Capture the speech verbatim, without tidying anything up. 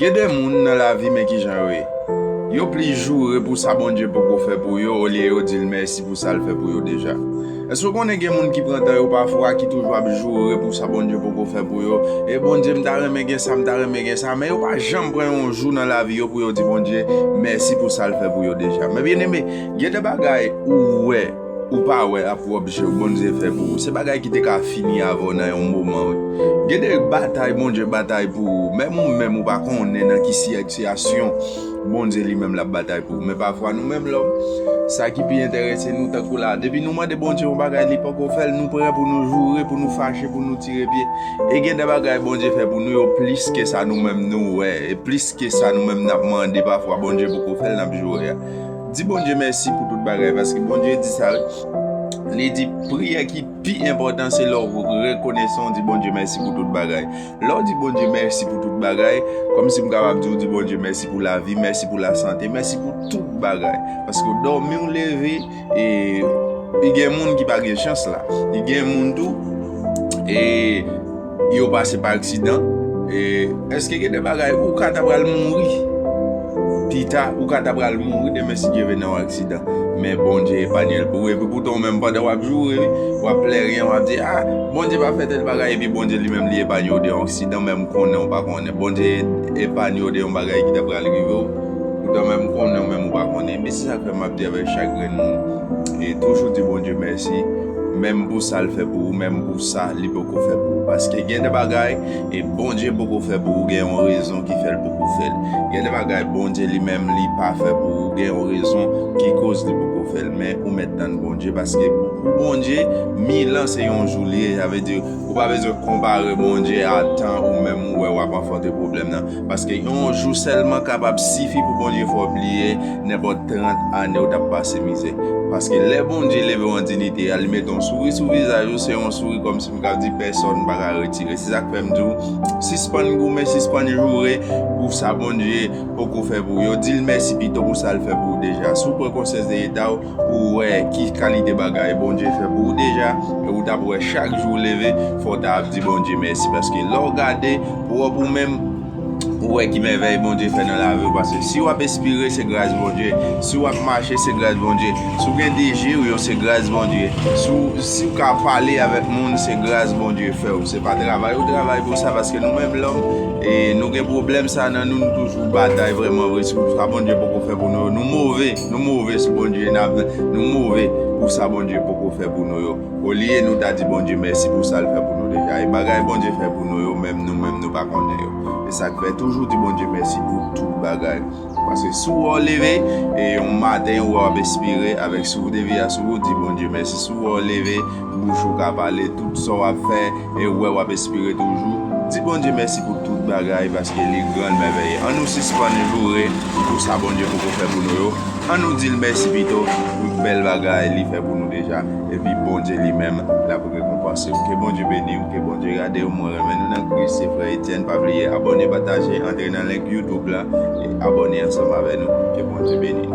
Gen de moun nan lavi, men kijan yo ye. Yo plis joure pou sa Bondye poko fè pou yo, olye yo di l mèsi pou sa l fè pou yo deja. Èske w konnen gen moun ki pran tan yo pafwa, ki toujou ap joure pou sa Bondye poko fè pou yo? E Bondye, m ta renmen gen sa, m ta renmen gen sa, men yo pa janm pran yon jou nan lavi yo pou yo di Bondye mèsi pou sa l fè pou yo deja. Men byeneme, gen de bagay ou wè, ou pa wè ak pwòp je w Bondye fè pou ou. Se bagay ki te ka fini avè w nan yon moman, wi. Gen de batay Bondye batay pou ou, menm ou menm ou pa konnen nan ki sitiyasyon Bondye li menm l ap batay pou ou. Men pafwa nou menm lòm, sa ki pi enterese nou, tankou la, depi nou mande Bondye yon bagay li poko fè l, nou prè pou nou joure, pou nou fache, pou nou tire pye. E gen de bagay Bondye fè pou nou yo plis ke sa nou menm nou wè, e plis ke sa nou menm n ap mande pafwa Bondye poko fè l, n ap joure a. Di Bondye mèsi pou tout bagay, paske Bondye di sa, li di priyè ki pi enpòtan se lè w rekonesan, w di Bondye mèsi pou tout bagay. Lè w di Bondye mèsi pou tout bagay, kòmsi m kapab di w di Bondye mèsi pou lavi, mèsi pou lasante, mèsi pou tout bagay. Paske w dòmi, w leve, e, e gen moun ki pa gen chans la. E gen moun tou, e, yo pase pa aksidan. E, èske gen de bagay ou ka ta pral mouri? Pita, ou ka ta pral mouri demen si Dye vle nan yon aksidan. Men Bondye epanye l pou ou. Epi poutan ou menm pandan w ap joure, w ap plere, w ap di, a, Bondye pa fè tèl bagay, epi Bondye li menm li epanye w de yon aksidan, menm konnen ou pa konnen. Bondye epanye w de yon bagay ki ta pral rive w, poutan menm konnen ou menm ou pa konnen. Men se sa k fè m ap di avèk chak grenn moun, e toujou di Bondye mèsi, menm pou sa l fè pou ou, menm pou sa li poko fè pou ou. Paske gen de bagay, e Bondye poko fè pou ou, gen yon rezon ki fè l poko fè l. Gen de bagay Bondye li menm li pa fè pou ou, gen yon rezon ki koz li poko fè l. Men ou mèt tann Bondye, paske pou Bondye, mil an se yon jou li ye. Sa vle di, ou pa bezwen konpare Bondye a tan ou menm ou wè w ap anfwonte pwoblèm nan. Paske yon jou sèlman kapab sifi pou Bondye fè w bliye nenpòt trant ane ou t ap pase mizè. Paske lè Bondye leve w an diyite a, li mete yon souri sou vizaj ou, se yon souri kòmsi m ka di pèsòn pa ka retire. Se sa k fè m di w, sispann goumen, sispann joure pou sa Bondye poko fè pou ou. Di l mèsi pito pou sa l fè pou ou deja. Si w pran konsyans de eta w, pou w wè ki kalite bagay Bondye fè pou ou deja, e ou t ap wè chak jou w leve, fò w ta ap di Bondye mèsi. Paske lè w gade pwòp ou menm, ou wè ki mèvèy Bondye fè nan lavi w. Paske si w ap espire, se gras Bondye. Si w ap mache, se gras Bondye. Si w gen de je w yo, se gras Bondye. Si w, si w ka pale avèk moun, se gras Bondye fè w. Se pa travay ou travay pou sa, paske nou menm lòm, e nou gen pwoblèm sa nan nou, nou toujou batay vrèman vre sou sa Bondye poko fè pou nou. Nou move, nou move sou Bondye, n ap, nou move pou sa Bondye poko fè pou nou yo. Olye nou ta di Bondye mèsi pou sa l fè pou nou deja. E bagay Bondye fè pou nou yo, menm nou menm nou pa konnen yo. E sa k fè toujou di Bondye mèsi pou tout bagay. Paske si w wè w leve, e yon maten, ou wè w ap espire, avèk souf de vi a sou ou, di Bondye mèsi. Si w wè w leve, bouch ou ka pale, tout sa w ap fè, e ou wè w ap espire toujou, di Bondye mèsi pou tout bagay, paske li gran, l mèvèye. Ann nou sispann joure pou sa Bondye poko fè pou nou yo. Ann nou di l mèsi pito pou bèl bagay li fè pou nou deja. Epi Bondye li menm, l ap rekonpanse w. Ke Bondye beni w, ke Bondye gade w. Mwen renmen nou nan Kris, se frè Etienne. Pa bliye abòne, pataje, antre nan link YouTube la, e abòne ansanm avè nou. Ke Bondye beni nou.